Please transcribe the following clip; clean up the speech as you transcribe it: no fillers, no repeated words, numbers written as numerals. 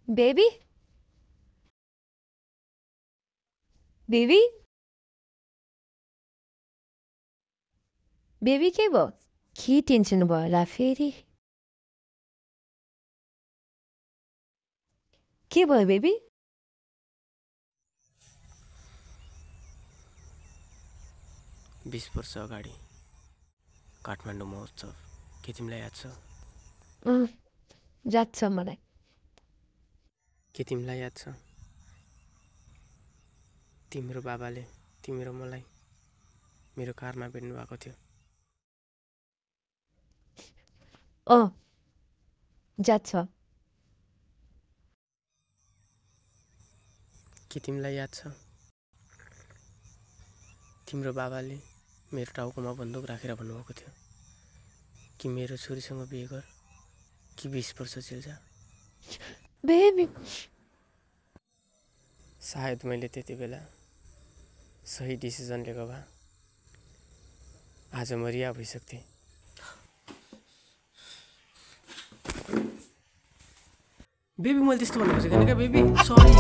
baby baby baby के भयो के टेन्सन भयो होला फेरि के भयो बेबी 20 वर्ष अगाडि काठमाडौँ महोत्सव के तिमीलाई याद छ याद छ मलाई के तिमीलाई याद छ तिम्रो बाबाले तिम्रो मलाई मेरो कारमा भेट्नु भएको थियो याद छ के तिमीलाई याद छ तिम्रो बाबाले मेरो टाउकोमा बन्दुक राखेर भन्नुभएको थियो कि मेरो छोरीसँग बिहे गर कि 20 वर्ष जेल जा बेबी सायद मैले त्यति बेला सही डिसिजन लिएको भए आज म रिहा भइसक्थे बेबी मैले त्यस्तो भन्नु खोजेको क्या बेबी सरी